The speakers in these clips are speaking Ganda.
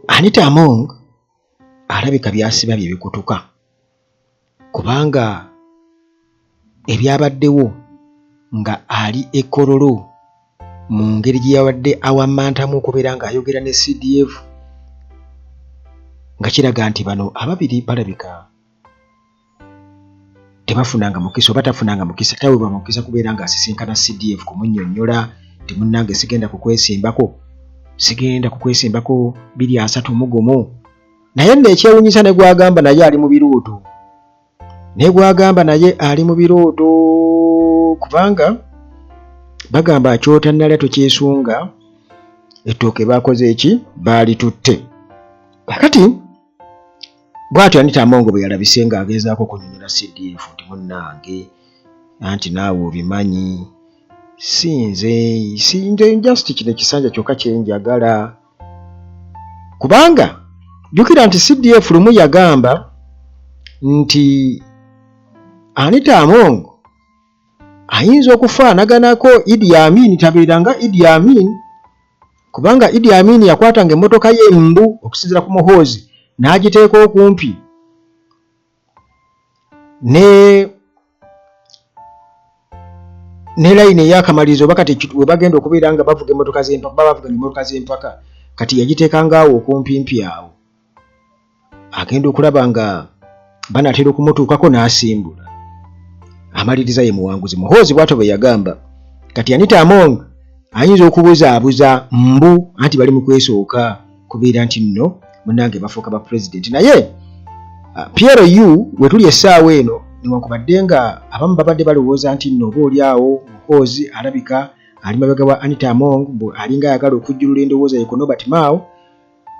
Anita Among alabika byasiba bye bikutuka kubanga ebyabaddewo nga ali e Kololo mu ngeri gye yabadde awammantamu okubeera ng'ayogera ne CDF nga kiraga nti bano ababiri balabika tebafunanga mukisa oba tafunanga mukisa taweebwa mukisa kubeera ng'asisinkana CDF kumunnyonnyola nti munnange sigenda kukwesimbako sigenda kukwesimbako 2031. Naye nno ekyewunyisa ne gwagamba naye ali mu birooto, ne gwagamba naye ali mu birooto, kubanga bagamba ky'otannalya tokyesunga, ettooke baakoze eki baalitutte. Kakati bw'atyo Anita Among bwe yalabise ng'agezaako okunyonyola CDF nti munnange anti naawe obimanyi si nze si nze just kino ekisanja kyokka kye njagala, kubanga jjukira nti CDF lumu yagamba nti Anita Among ayinza okufaanaganako Idi Amin, tabeera nga Idi Amin, kubanga Idi Amin yakwatanga emmotoka ye mbu okusinziira ku Muhoozi n'agiteeka okumpi ne layini ey'akamalirizo oba kati we bagenda okubeera nga bavuga emmotoka z'empaka, baba bavuga emmotoka z'empaka, kati yagiteekanga awo okumpimpi awo agenda okulaba nga banaatera okumutuukako n'asimbula amaliriza ye muwanguzi. Muhoozi bwatyo bwe yagamba. Kati Anita Among ayinza okubuzaabuza mbu anti bali mu kwesooka kubeera nti nno munnange bafuuka ba pulezidenti, naye PLU we tuli essaawa eno newankubadde nga abamu babadde balowooza nti nno oba oli awo Muhoozi alabika ali mabega wa Anita Among mbu alinga ayagala okujjulula endowooza ye ku Norbert Mao,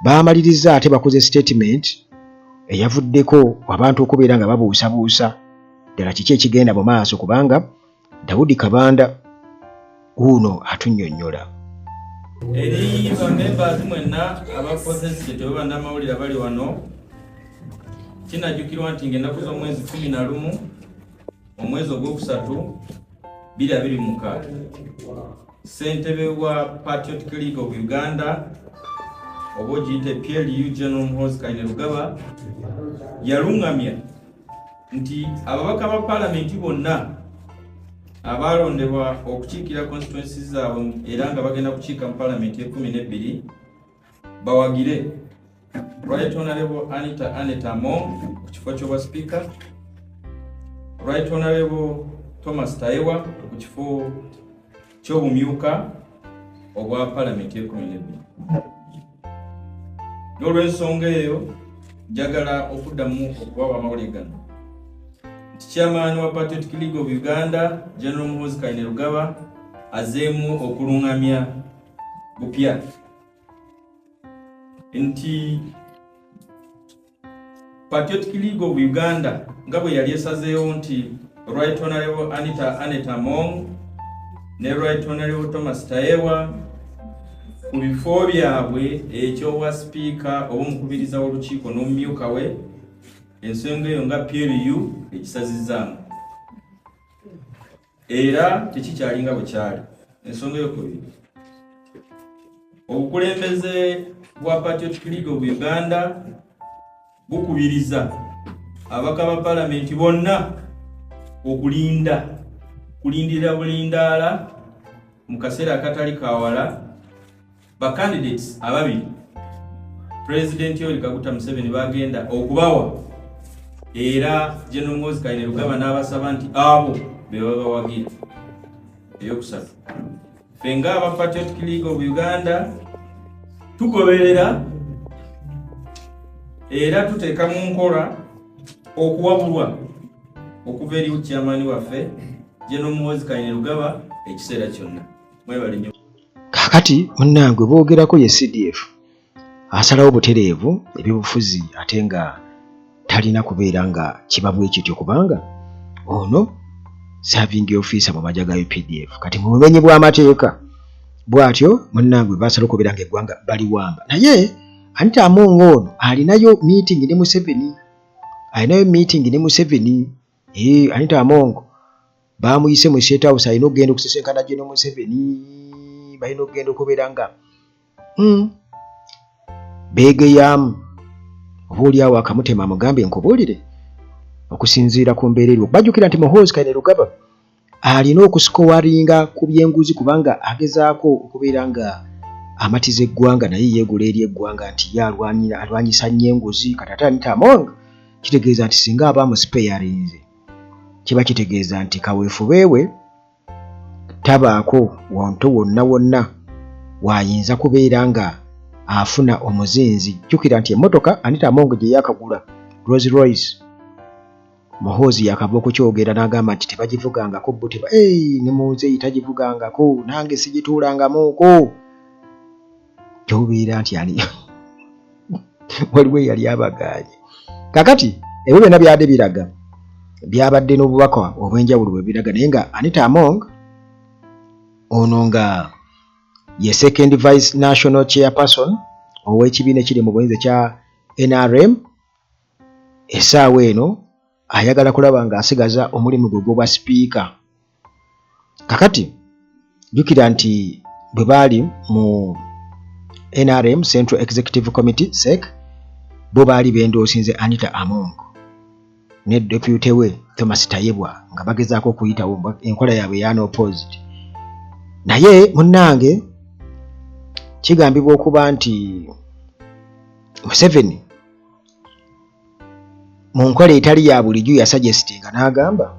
baamalirizza ate bakoze sitatimenti eyavuddeko abantu okubeera nga babuusabuusa ddala kiki ekigenda mu maaso, kubanga Daudi Kabanda wuuno atunnyonnyola. Eri bamembers mwenna aba Forces State oba bannamawulire abali wano, kinajjukirwa nti ng'ennaku z'omwezi 11 omwezi ogwokusatu 2026, ssentebe wa Patriotic League of Uganda oba ogiyite PLU, General Muhoozi Kainerugaba, yalungamya nti ababaka ba palamenti bonna abalondebwa okukiikira constituencies zaabwe era nga bagenda kukiika mu palamenti 12 bawagire Right Honorable Anita Annet Among ku kifo ky'obwa sipiika, Right Honorable Thomas Tayebwa ku kifo ky'obumyuka obwa palamenti 12. N'olw'ensonga eyo njagala okuddamu okubawa amawulire gano nti chairman wa Patriotic League of Uganda, General Muhoozi Kainerugaba, azeemu okulungamya bupya nti Patriotic League of Uganda nga bwe yali esazeewo nti Right Honorable Anita Annet Among ne Right Honorable Thomas Tayebwa ku bifo byabwe eky'obwa sipiika oba omukubiriza w'olukiiko n'omumyuka we, ensonga eyo nga PLU ekisazizzaamu era tekikyalinga bwe kyali. Ensonga eyokubiri, obukulembeze bwa Patriotic League of Uganda bukubiriza ababaka ba palamenti bonna okulinda kulindirira bulindaala mu kaseera akatali kawala ba candidates ababiri President Yoweri Kaguta Museveni bagenda okubawa, era General Muhoozi Kainerugaba n'abasaba nti abo be babawagira. Eyokusatu, ffe ng'aba Patriotic League of Uganda tugoberera era tuteeka mu nkola okuwabulwa okuva eri chairman waffe General Muhoozi Kainerugaba ekiseera kyonna. Mwebale nnyo. Kaakati munnange boogerako ye CDF asalawo butereevu ebyobufuzi, ate nga talina kubeera nga kiba bwe kityo, kubanga ono serving officer mu magye ga UPDF, kati mu bumenyi bw'amateeka bw'atyo munnange basala okubeera nga eggwanga baliwamba. Naye Anita Among ono alinayo meeting ne Museveni, alinayo meeting ne Museveni. Anita Among baamuyise mu State House, alina okugenda okusisinkana General Museveni, balina okugenda okubeera nga Beegeyaamu oba oli awo akamutema amugambe nkubuulire okusinziira ku mbeera eriwo. Bajjukira nti Muhoozi Kainerugaba alina okusikowaringa ku byenguzi kubanga agezaako okubeera nga amatiza eggwanga naye yeegula eri eggwanga nti ye alwanyisa nnyo enguzi. Kati ate Anita Among kitegeeza nti singa aba amusipeyarinze kiba kitegeeza nti kaweefube we tabaako wantu wonna wonna waayinza kubeera nga afuna omuzinzi. Jjukira nti emmotoka Anita Among gye yakagula Rolls Royce, Muhoozi yakava okukyogera n'agamba nti tebagivugangako bo teba hey, ne muzeeyi tagivugangako nange sigituulangamuuko kyobeera nti ani waliwo eyali abagaanye. Kakati ebyo byonna byadde biraga byabadde n'obubaka obw'enjawulo bwe biraga, naye nga Anita Among ono nga ye second vice national chairperson ow'ekibiina ekiri mu buyinza ekya NRM, essaawa eno ayagala kulaba ng'asigaza omulimu gwe gw'obwa sipiika. Kakati jjukira nti bwe baali mu NRM Central Executive Committee SEC, bo baali bendoosinze Anita Among ne deputy we Thomas Tayebwa nga bagezaako okuyitawo enkola yaabwe eya unopposed. Naye munnange kigambibwa okuba nti Museveni mu nkola etali ya bulijjo yasuggestinga n'agamba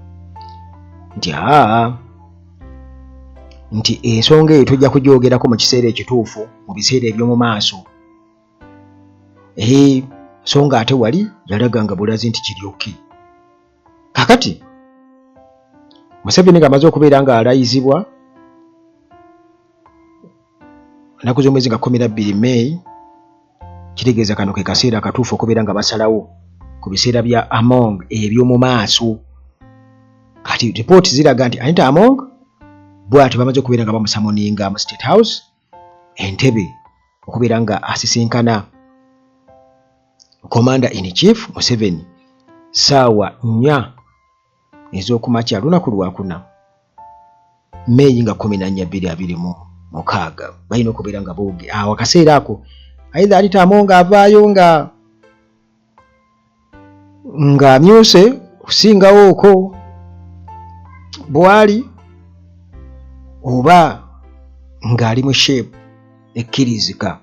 nti aa nti ensonga eyo tujja kugyogerako mu kiseera ekituufu mu biseera eby'omu maaso. Ee, so nga ate wali yalaga nga bulazi nti kiri okke. Kakati Museveni ng'amaze okubeera ng'alayizibwa ennaku z'omwezi nga 12 May, kitegeeza kano ke kaseera akatuufu okubeera nga basalawo ku biseera bya Among eby'omu maaso. Kati ripooti ziraga nti Anita Among bw'atyo bamaze okubeera nga bamusamoninga mu State House entebe okubeera nga asisinkana Commander in Chief Museveni ssaawa 4 ez'okumakya lunaku lwakuna Meeyi nga 14 2026. Balina okubeera nga booge awo akaseera ako aidha Anita Among avaayo nga ng'amyuse okusingawo okwo bwali oba ng'ali mu shape ekkirizika,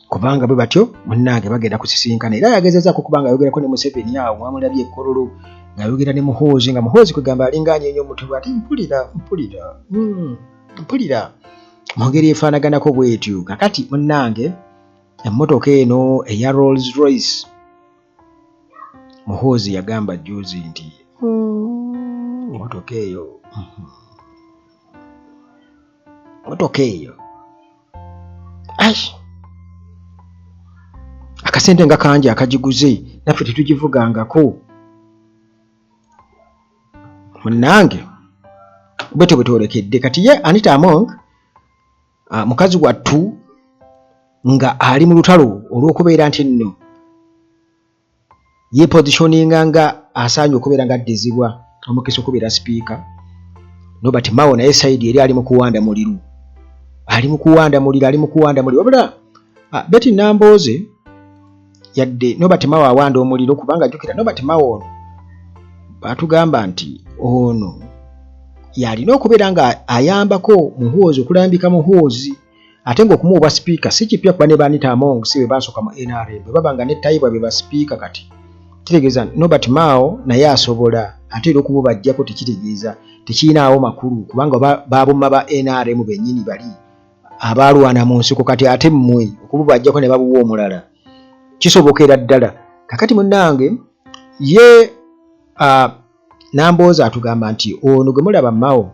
kubanga bwe batyo munnange bagenda kusisinkana. Era yagezezaako okuba nga ayogerako ne Museveni awo mwamulabye ekkololo ng'ayogera ne Muhoozi, nga Muhoozi kwegamba alinga anyeenya omutwe ati mpulira mpulira mpulira mu ngeri efaanaganako bwetyo. Kakati munnange emmotoka eno eya Rolls Royce, Muhoozi yagamba jjuuzi nti emmotoka eyo motoka eyo ai akasente nga kangi akagiguze, naffe tetugivugangako. Munnange bwetyo bwe twolekedde. Kati ye Anita Among mukazi wattu nga ali mu lutalo olw'okubeera nti nno yepositioninga nga asaanye okubeera nga addizibwa omukisa okubeera sipiika. Norbert Mao naye side eri ali mu kuwanda muliro, ali mu kuwanda muliro, ali mu kuwanda muliro. Wabula Betty Nambooze, yadde Norbert Mao awanda omuliro, kubanga jjukira Norbert Mao ono batugamba nti ono yalina okubeera nga ayambako Muhoozi okulambika Muhoozi, ate ng'okumuwa obwa sipiika si kipya, kuba ne ba Anita Among si be baasooka mu NRM bwe baba nga ne Tayebwa be ba sipiika. Kati kitegeeza Norbert Mao naye asobola, ate era okumubajjako tekitegeeza tekirinaawo makulu, kubanga babuma ba NRM bennyini bali abaalwana mu nsiko. Kati ate mmwe okububajjako ne babuwa omulala kisobokera ddala. Kakati munnange ye Nambooze atugamba nti ono gwe mulaba Mao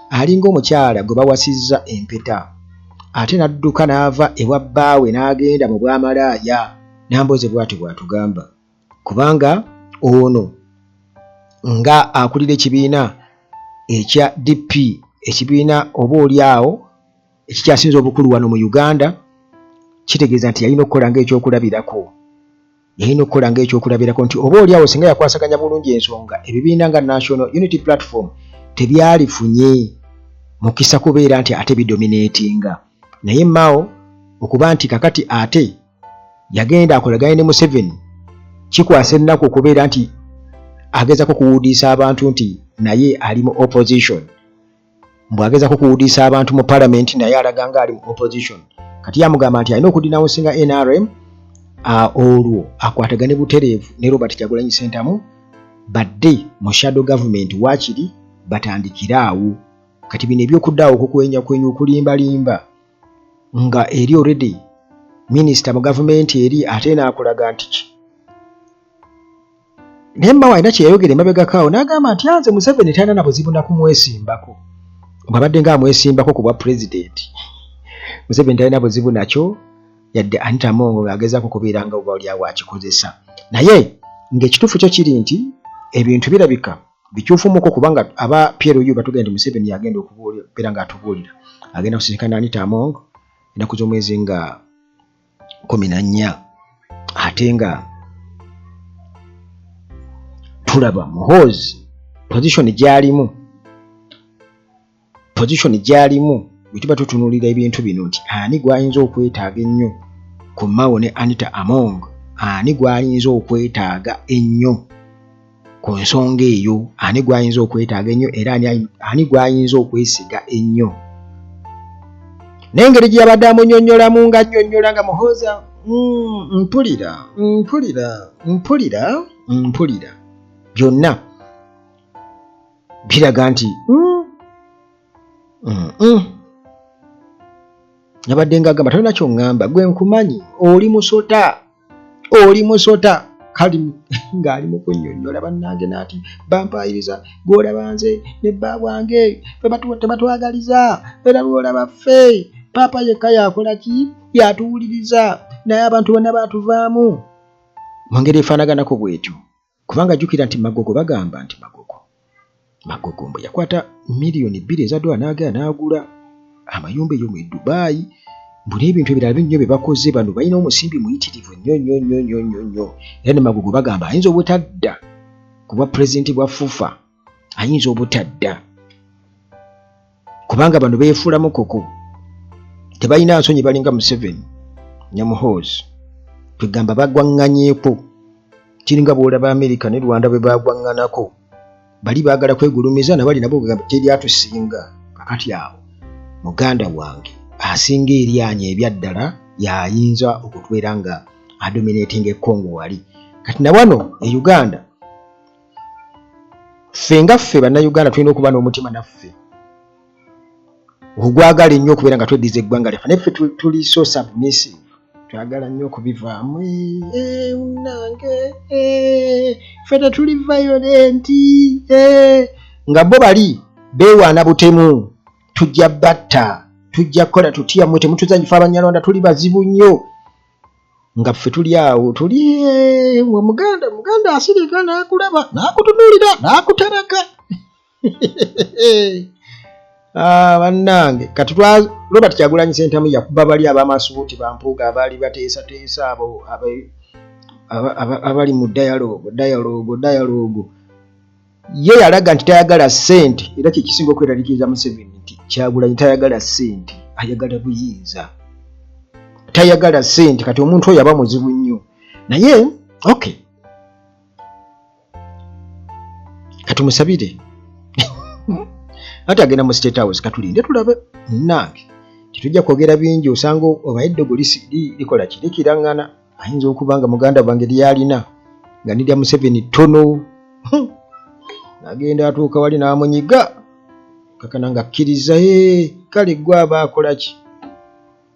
alinga omukyala gwe bawasizza empeta ate n'adduka n'ava ewa bbaawe n'agenda mu bwamalaaya. Nambooze bw'atyo bw'atugamba, kubanga ono nga akulira ekibiina ekya DP, ekibiina oba oli awo ekikyasinze obukulu wano mu Uganda, kitegeeza nti yalina okukola ng'ekyokulabirako, yalina okukola ng'ekyokulabirako nti oba oli awo singa yakwasaganya bulungi ensonga, ebibiina nga National Unity Platform tebyalifunye mukisa kubeera nti ate bidominatinga. Naye Mao okuba nti kakati ate Yagenda akolagane ne Museveni, kikwasa ennaku okubeera nti agezako kuwudiisa abantu nti naye ali mu opposition, mbu agezako kuwudiisa abantu mu palamenti naye alaga nga ali mu opposition. Kati yamugamba nti alina okudinawusinga NRM, olwo akwatagane butereevu ne Robert Kyagulanyi Ssentamu badde mu shadow government, waakiri batandikire awo. Kati bino ebyokudda awo okukwenyakwenya, okulimbalimba nga eri already minisita mu gavumenti eri, ate naakulaga nti ki? Naye Mao alina kye yayogera emabegako awo n'agamba nti anze Museveni talina na buzibu na kumwesimbako, bw'abadde nga amwesimbako ku bwa pulezidenti, Museveni talina buzibu nakyo, yadde Anita Among ng'agezaako kubeera nga oba oliawo akikozesa. Naye ng'ekituufu kyo kiri nti ebintu birabika bikyufumuko, kubanga aba PLU batugenda nti Museveni yagenda okubeera ng'atubuulira agenda kusisinkana Anita Among ennaku z'omwezi nga 14, ate nga tulaba Muhoozi position gy'alimu, position gy'alimu. Bwe tuba tutunuulira ebintu bino nti ani gw'ayinza okwetaaga ennyo ku Mao ne Anita Among, ani gw'ayinza okwetaaga ennyo ku nsonga eyo, ani gw'ayinza okwetaaga ennyo, era ani gw'ayinza okwesiga ennyo? N'engeri gye yabadde amunyonnyolamu, nga nnyonnyola nga Muhoozi, mpulira mpulira mpulira mpulira, byonna biraga nti yabadde ng'agamba, tolina kyoŋŋamba, gwe nkumanyi, oli musota, oli musota. Kali ng'ali mu kunnyonnyola, bannange, n'ati bampayiriza, gw'olaba nze ne bba bwange tebatwagaliza, era lw'olaba ffe paapa yekka yakola ki, yatuwuliriza, naye abantu bonna baatuvaamu mu ngeri efaanaganako bw'etyo. Kubanga jjukira nti Magogo, bagamba nti Magogo mbu yakwata miliyoni 2 eza dola n'agenda n'agula amayumba eyo mu Dubai, mbu n'ebintu ebirala bingi nnyo bye bakoze. Bano balina omusimbi muyitirivu nnyo nnyo nnyo nnyo nnyo nnyo. Era ne Magogo bagamba ayinza obutadda ku bwa pulezidenti bwa FUFA, ayinza obutadda, kubanga bano beefuulamu koko, tebalina nsonyi, balinga Museveni ne Muhoozi, kwegamba bagwaŋŋanyeeko. Kiringa bw'olaba Amerika ne Rwanda bwe bagwaŋŋanako, bali baagala kwegulumiza, nabali nabo bagamba teri atusinga. Kakati awo muganda wange asinga eryanyi ebyaddala yayinza okutubeera nga adominatinga ekongo wali. Kati nawano e Uganda, ffe nga ffe Bannayuganda tulina okuba n'omutima naffe ogwagala ennyo okubeera nga tweddiza eggwanga lyaffe, naye ffe tuli so submissive, twagala nnyo okubivaamu. Nange ffe tetuli violent, nga bo bali beewaana butemu, tujja batta, tujja kukola tutya, mmwe temutuzanyifa, Abanyarwanda tuli bazibu nnyo, nga ffe tuli awo tuli muganda muganda asirika n'akulaba n'akutunuulira n'akutaraka. Ah, bannange, kati Robert Kyagulanyi Ssentamu yakuba bali ab'amasuuti bampuuga abaali bateesateesa abo abali mu dialogue, dialogue, dialogue. Ye yalaga nti tayagala ssente, era kyekisinga okweraliikiriza Museveni nti Kyagulanyi tayagala ssente, ayagala buyinza, tayagala ssente. Kati omuntu oyo aba muzibu nnyo, naye okay, katumusabire ati agenda mu State House, katulinde tulabe. Nange tetujja kwogera bingi, osanga oba eddogo likola ki, likiraŋŋana, ayinza okuba nga muganda wange lyalina nga nirya Museveni ttono, nagenda atuuka wali n'amunyiga kakana nga akkiriza, kale gwe aba akola ki,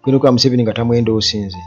genda okuba Museveni nga tamwendoosinze.